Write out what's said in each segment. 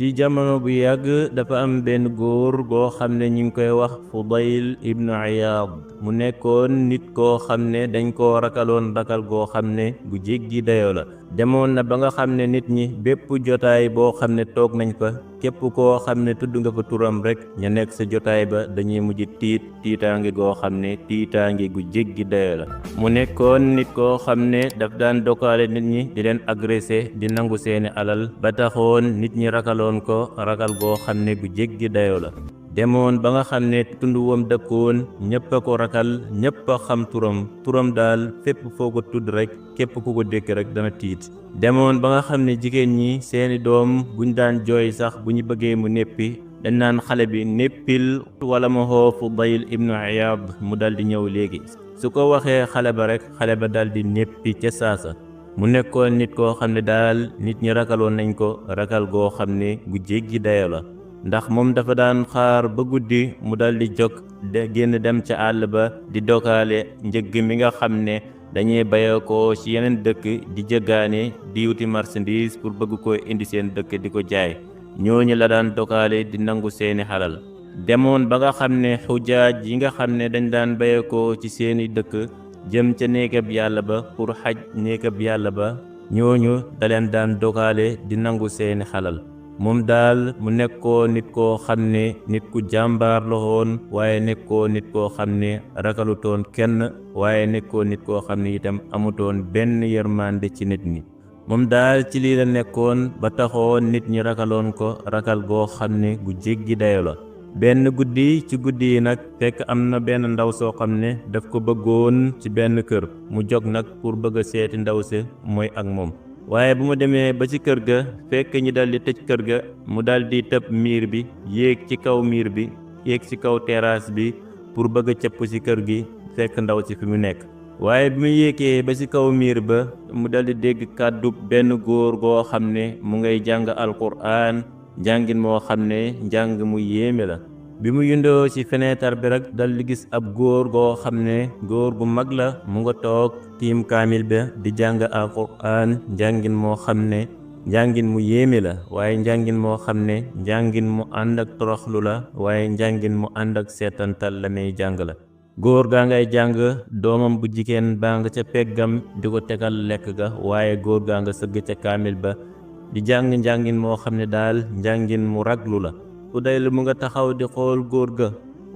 ci jamono bu yàgg dafa am benn góor goo xam ne ñu ngi koy wax Fudayl ibnu Iyaad mu nekkoon nit koo xam ne dañ koo rakaloon rakal goo xam ne bu jéggi dayoo la demoon na ba nga xam ne nit ñi bépp jotaay boo xam ne toog nañ fa képp koo xam ne tudd nga fa turam rek ña nekk sa jotaay ba dañuy mujj tiitaange goo xam ne tiitaange gu jéggi dayoo la mu nekkoon nit koo xam ne daf daan dokaale nit ñi di leen agressé di nangu seeni alal ba taxoon nit ñi rakaloon ko ragal goo xam ne gu jéggi dayoo la demoon ba nga xam ne tund woom dëkkoon ñëpp a ko rakal ñëpp a xam turam daal fépp foo ko tudd rek képp ku ko dékk rek dana tiit demoon ba nga xam ne jigéen ñi seeni doom buñ daan jooy sax bu ñu bëggee mu néppi dañ naan xale bi néppil wala ma xoo Fudayl ibnu Iyaad mu dal di ñëw léegi su ko waxee xale ba rek xale ba dal di néppi ca saasa mu nekkoon nit koo xam ne daal nit ñi rakaloon nañ ko rakal goo xam ne gu jéggi dayo la ndax moom dafa daan xaar ba guddi mu dal di jóg génn dem ca àll ba di dokaale njëgg mi nga xam ne dañuy bayoo ko ci yeneen dëkk di jëggaane di wuti marchandise pour bëgg ko indi seen dëkk di ko jaay ñooñu la daan dokaale di nangu seeni xalal demoon ba nga xam ne xujaaj yi nga xam ne dañ daan bayoo ko ci seeni dëkk jëm ca néegab yàlla ba pour xaj néegab yàlla ba ñooñu da leen daan dokaale di nangu seeni xalal moom daal mu nekkoo nit koo xam ne nit ku jàmbaar la woon waaye nekkoo nit koo xam ne ragalutoon kenn waaye nekkoo nit koo xam ne itam amutoon benn yërmande ci nit ñi moom daal ci lii la nekkoon ba taxoon nit ñi ragaloon ko ragal goo xam ne gu jéggi dayo la benn guddi ci guddi yi nag fekk am na benn ndaw soo xam ne daf ko bëggoon ci benn kër mu jóg nag pour bëgg a seeti ndaw si mooy ak moom waaye bu mu demee ba ci kër ga fekk ñi dal di tëj kër ga mu dal di tëb miir bi yéeg ci kaw miir bi yéeg ci kaw terrasse bi pour bëgg a cëpp ci kër gi fekk ndaw si fi mu nekk waaye bi mu yéegee ba ci kaw miir ba mu dal di dégg kàddu benn góor goo xam ne mu ngay jàng alquran njàngin moo xam ne njàng mu yéeme la bi mu yundoo ci fenêtre bi rek dal di gis ab góor goo xam ne góor gu mag la mu nga toog tiim kaamil ba di jàng alquran njàngin moo xam ne njàngin mu yéeme la waaye njàngin moo xam ne njàngin mu ànd ak toroxlu la waaye njàngin mu ànd ak seetantal la may jàng la góor gaa ngay jàng doomam bu jigéen baa nga ca peggam di ko tegal lekk ga waaye góor gaa nga sëgg ca kaamil ba di jàng njàngin moo xam ne daal njàngin mu raglu la Fudayl mu nga taxaw di xool góor ga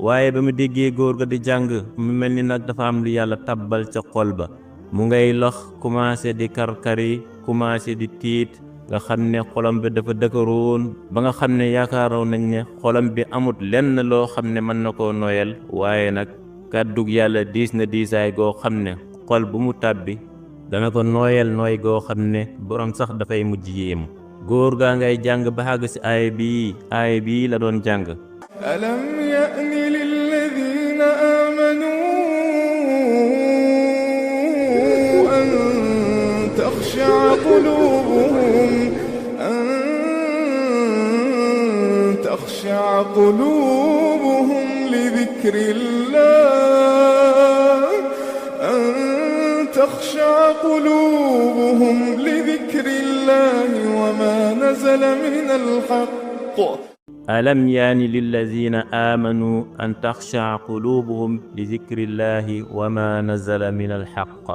waaye ba mu déggee góor ga di jàng mu mel ni nag dafa am lu yàlla tabbal ca xol ba mu ngay lox commencé di karkari commencé di tiit nga xam ne xolam bi dafa dëkëroon ba nga xam ne yaakaaroon nañ ne xolam bi amut lenn loo xam ne mën na koo noyal waaye nag kàddug yàlla diis na diisaay goo xam ne xol bu mu tàbbi dana ko nooyal nooy goo xam ne borom sax dafay mujj yéemu góor gaa ngay jàng ba àgg ci aaya bii la doon jàng alam ya'ni lilladhina amanu an takhsha'a qulubuhum li dhikrillah تخشع قلوبهم لذكر الله وما نزل من الحق ألم يان للذين آمنوا أن تخشع قلوبهم لذكر الله وما نزل من الحق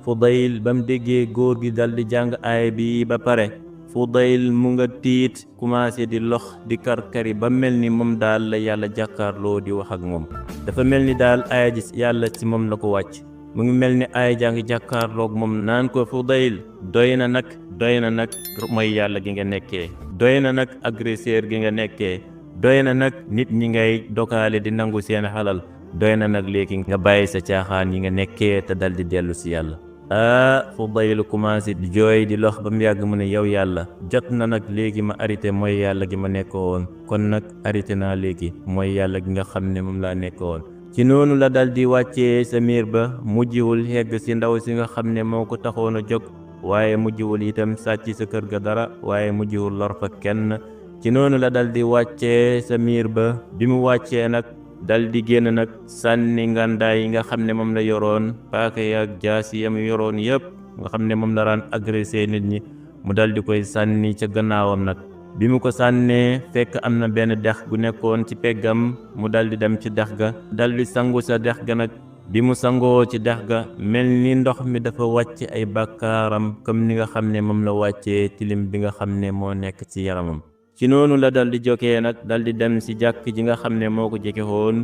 Fudayl bam déggee góor gi dal di jàng aay bi ba pare Fudayl mu nga tiit commencé di lox di karkari ba mel ni moom daal la yàlla jàkkaarloo di wax ak moom dafa mel ni daal aaya ji yàlla ci moom la ko wàcc mu ngi mel ni ay jàng jàkkaarloog moom naan ko Fudayl doy na nag mooy yàlla gi nga nekkee doy na nag agresseur gi nga nekkee doy na nag nit ñi ngay dokaale di nangu seen xalal doy na nag léegi nga bàyyi sa caaxaan yi nga nekkee te dal di dellu si yàlla Fudayl commencé di jooy di lox ba mu yàgg mu ne yow yàlla jot na nag léegi ma arrêté mooy yàlla gi ma nekkoon kon nag arrêté naa léegi mooy yàlla gi nga xam ne moom laa nekkoon ci noonu la dal di wàccee sa miir ba mujjiwul yegg ci ndaw si nga xam ne moo ko taxoon a jóg waaye mujjiwul itam sàcc sa kër ga dara waaye mujjiwul lor fa kenn ci noonu la dal di wàccee sa miir ba bi mu wàccee nag dal di génn nag sànni ngandaay yi nga xam ne moom la yoroon paaka yaak jaasi yam yoroon yépp nga xam ne moom la daan agressé nit ñi mu dal di koy sànni ca gannaawam nag bi mu ko sànnee fekk am na benn dex gu nekkoon ci peggam mu daldi dem ci dex ga daldi sangu sa dex ga nag bi mu sangoo ci dex ga mel ni ndox mi dafa wàcc ay bàkkaaram comme ni nga xam ne moom la wàccee tilim bi nga xam ne moo nekk ci yaramam ci noonu la daldi jokee nag daldi dem ci jàkk ji nga xam ne moo ko jege woon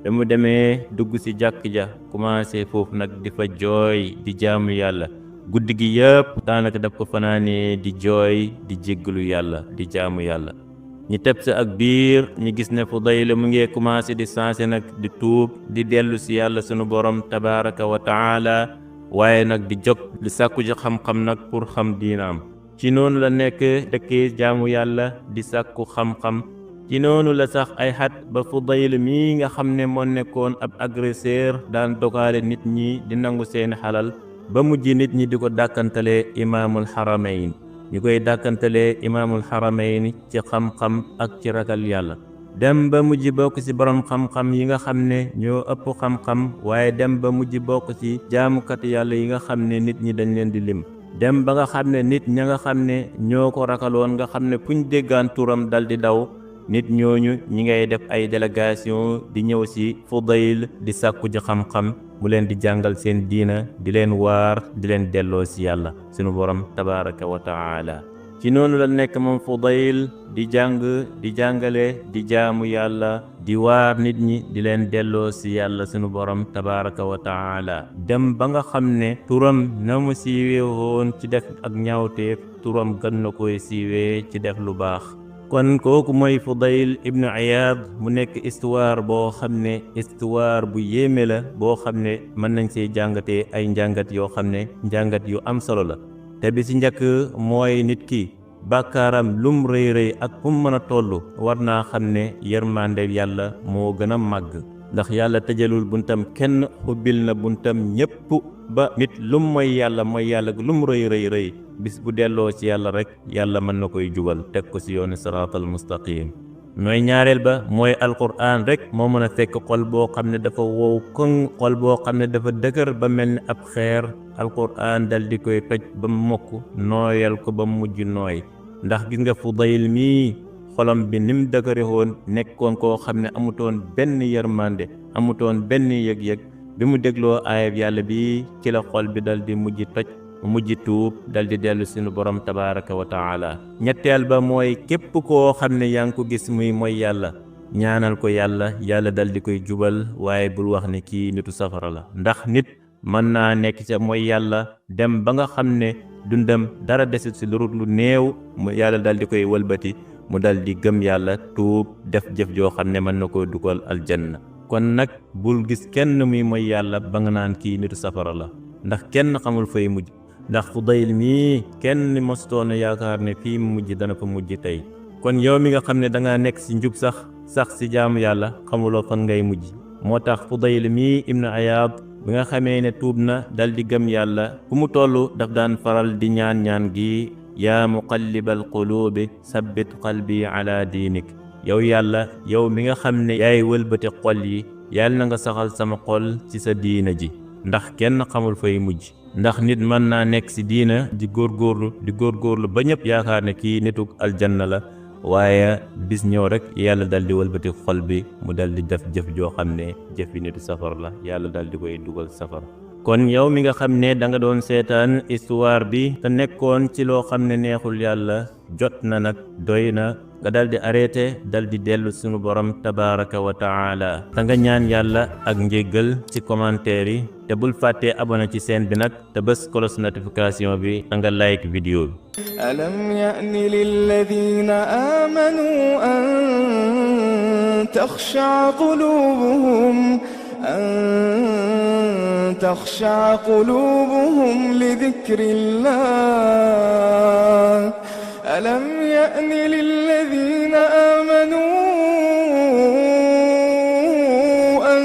ba mu demee dugg ci jàkk ja commencé foofu nag di fa jooy di jaamu yàlla guddi gi yëpp daanaka daf ko fanaanee di jooy di jéggalu yàlla di jaamu yàlla ñi teb sa ak biir ñi gis ne Fudayl mu ngi commencé di sensé nag di tuub di dellu ci yàlla sunu borom tabaraka wa taala waaye nag di jóg di sàkku ji xam-xam nag pour xam diinaam ci noonu la nekk dëkkee jaamu yàlla di sàkku xam-xam ci noonu la sax ay xat ba Fudayl mii nga xam ne moo nekkoon ab agresseur daan dogaale nit ñi di nangu seeni xalal ba mujj nit ñi di ko dàkkantalee imaamul xaramayn ñu koy dàkkantalee imaamul xaramayn ci xam-xam ak ci ragal yàlla dem ba mujj bokk ci borom xam-xam yi nga xam ne ñoo ëpp xam-xam waaye dem ba mujj bokk ci jaamukat yàlla yi nga xam ne nit ñi dañ leen di lim dem ba nga xam ne nit ña nga xam ne ñoo ko rakaloon nga xam ne fuñ déggaan turam dal di daw nit ñooñu ñi ngay def ay délégation di ñëw ci Fudayl di sàkku ji xam-xam mu leen di jàngal seen diina di leen waar di leen delloo ci yàlla sunu borom tabaraka wa taala ci noonu la nekk moom Fudayl di jàng di jàngale di jaamu yàlla di waar nit ñi di leen delloo ci yàlla sunu borom tabaraka wa taala dem ba nga xam ne turam na mu siiwee woon ci def ak ñaawteef turam gën na koy siiwee ci def lu baax kon kooku mooy Fudayl ibnu Iyaad mu nekk histoire boo xam ne histoire bu yéeme la boo xam ne mën nañ see jàngatee ay njàngat yoo xam ne njàngat yu am solo la te bi ci njëkk mooy nit ki bàkkaaram lum rëy rëy ak fu mu mën a toll war naa xam ne yërmande yàlla moo gën a màgg ndax yàlla tëjalul buntam kenn xubbil na buntam ñépp ba nit lum mooy yàlla lum rëy rëy rëy bis bu delloo ci yàlla rek yàlla mën na koy jubal teg ko ci yoonu siraatal mustaqim mooy ñaareel ba mooy alquran rek moo mën a fekk xol boo xam ne dafa wow koŋ xol boo xam ne dafa dëgër ba mel ni ab xeer alquran dal di koy toj ba mokk nooyal ko ba mujj nooy ndax gis nga Fudayl mii xolam bi nim dëgëre woon nekkoon koo xam ne amutoon benn yërmande amutoon benn yëg-yëg bi mu dégloo aayab yàlla bi ci la xol bi dal di mujj toj mujj tuub dal di dellu sunu borom tabaraka wa taala ñetteel ba mooy képp koo xam ne yaa ngi ko gis muy mooy yàlla ñaanal ko yàlla dal di koy jubal waaye bul wax ne kii nitu safara la ndax nit mën naa nekk ca mooy yàlla dem ba nga xam ne dundam dara desit ci lu néew mu yàlla dal di koy wëlbati mu dal di gëm yàlla tuub def jëf joo xam ne mën na koo dugal aljanna kon nag bul gis kenn muy mooy yàlla ba nga naan kii nitu safara la ndax kenn xamul fay mujj ndax Fudayl mii kenn mostoona yaakaar ne fii mu mujj dana fa mujj tey kon yow mi nga xam ne dangaa nekk ci njub sax ci jaamu yàlla xamuloo fan ngay mujj moo tax Fudayl mii ibnu Iyaad bi nga xamee ne tuub na dal di gëm yàlla fu mu toll daf daan faral di ñaan gi yaa muqallibal quluubi sabbit qalbi ala diinik yow yàlla yow mi nga xam ne yaay wëlbati xol yi yàlla na nga saxal sama xol ci sa diina ji ndax kenn xamul fay mujj ndax nit mën naa nekk ci diina di góorgóorlu ba ñëpp yaakaar ne kii nituk aljanna la waaye bis ñëw rek yàlla dal di wëlbati xol bi mu dal di def jëf joo xam ne jëfi nitu safar la yàlla dal di koy dugal safar kon yow mi nga xam ne da nga doon seetaan histoire bi te nekkoon ci loo xam ne neexul yàlla jot na nag doy na nga dal di arrêté dal di dellu sunu borom tabaraka wa taala te nga ñaan yàlla ak njéggal ci commentaire yi te bul fàttee abonné ci chaîne bi nag te bës cloche notification bi te nga like vidéo bi ألم يأن للذين آمنوا أن تخشع قلوبهم لذكر الله ألم يأن للذين آمنوا أن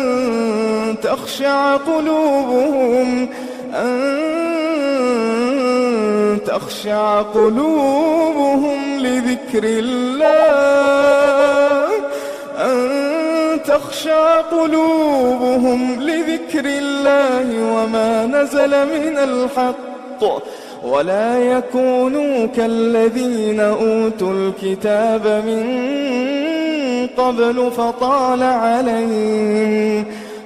تخشع قلوبهم لذكر الله تخشع قلوبهم لذكر الله وما نزل من الحق ولا يكونوا كالذين أوتوا الكتاب من قبل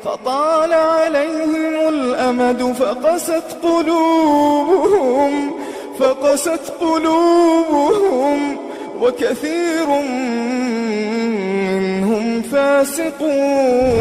فطال عليهم الأمد فقست قلوبهم وكثير منهم فاسقون